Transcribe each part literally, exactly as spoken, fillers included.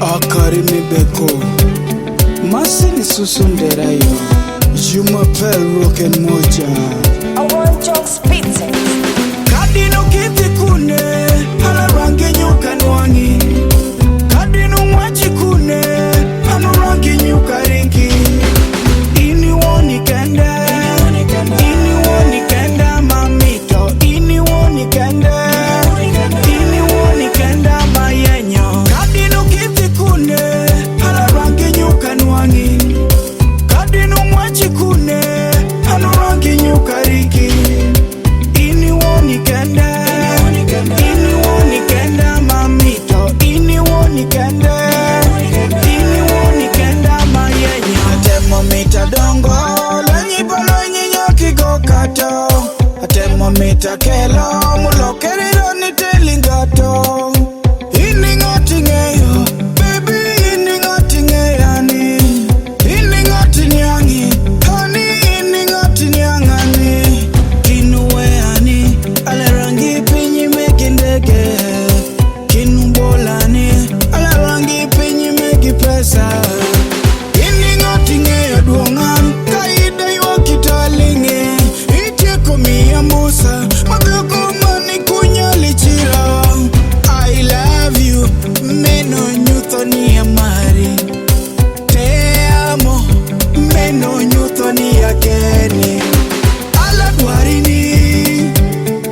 Akari mi beko. Masini susun derayo. Juma pel roken moja. I want your spitting. Kadinu kiti kune, ala rangi nyuka nwangi. Kadinu mwachi kune, anu rangi nyuka ringi. Ini woni kenda, ini woni kenda mami. To ini woni kenda, ini woni kenda mayenyo. Kadinu kiti kune, ala rangi nyuka nwangi. Kadinu mwachi kune, anu rangi nyuka riki. Ini woni kenda, ini woni kenda mami. To ini woni kenda, ini woni kenda mayenyo. Atemo mita dongo, lanyi balo nyi nyoki go kato. Atemo mita kelo, mulo keriro ni telingato. Ini ng'ati ng'eyo, baby, ini ng'ati ng'eyani. Ini ng'ati niang'i, honey, ini ng'ati niang'ani. Kinuwe ani, ala rangi pinyi meki ndege. Kinu bolani, ala rangi pinyi meki pesa. Ini ng'ati ng'eyo duong'an, ka ide yuak italing'e. Itieko miya musa, madhako mani kunyali chira. I love you, meno nyutho ni amari. Te amo, meno nyutho ni akeni. Ala dwarini,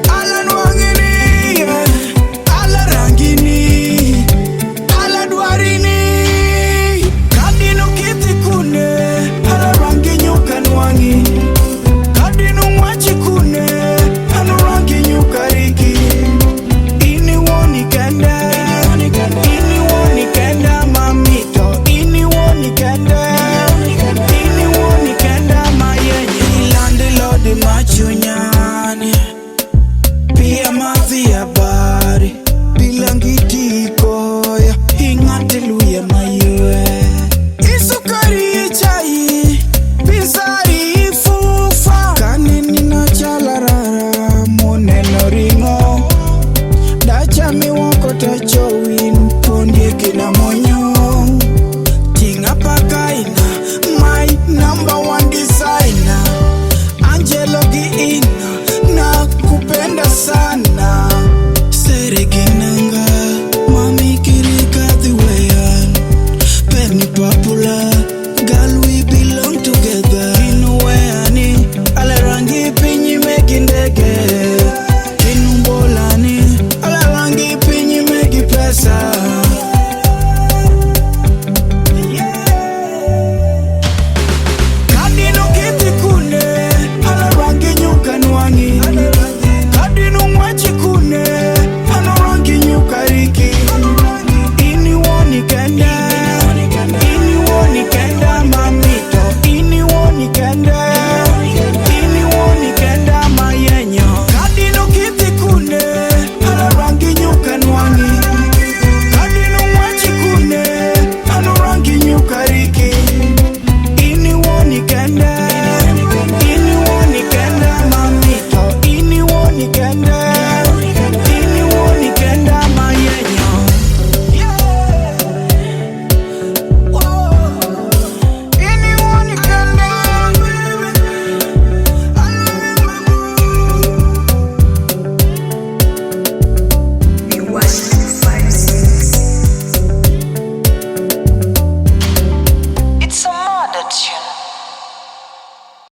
ala nwang'ini, yeah. Ala rangini, ala dwarini. Kadinu kiti kune, ala rangi nyuka nwang'i. Kadinu mwachi kune, anu rangi nyuka riki. Ini woni kenda, ini woni kenda mami. To ini woni kenda, ini woni kenda mayenyo. Ilandi lodi machunyani. Pia mavi habari, bilangiti koya, ing'ati luya mayue. Isukari chai, bizari ifufa. Kanini na chalarara, moneno ring'o. Dacha mi wako ta chowin, pondie kina monyo.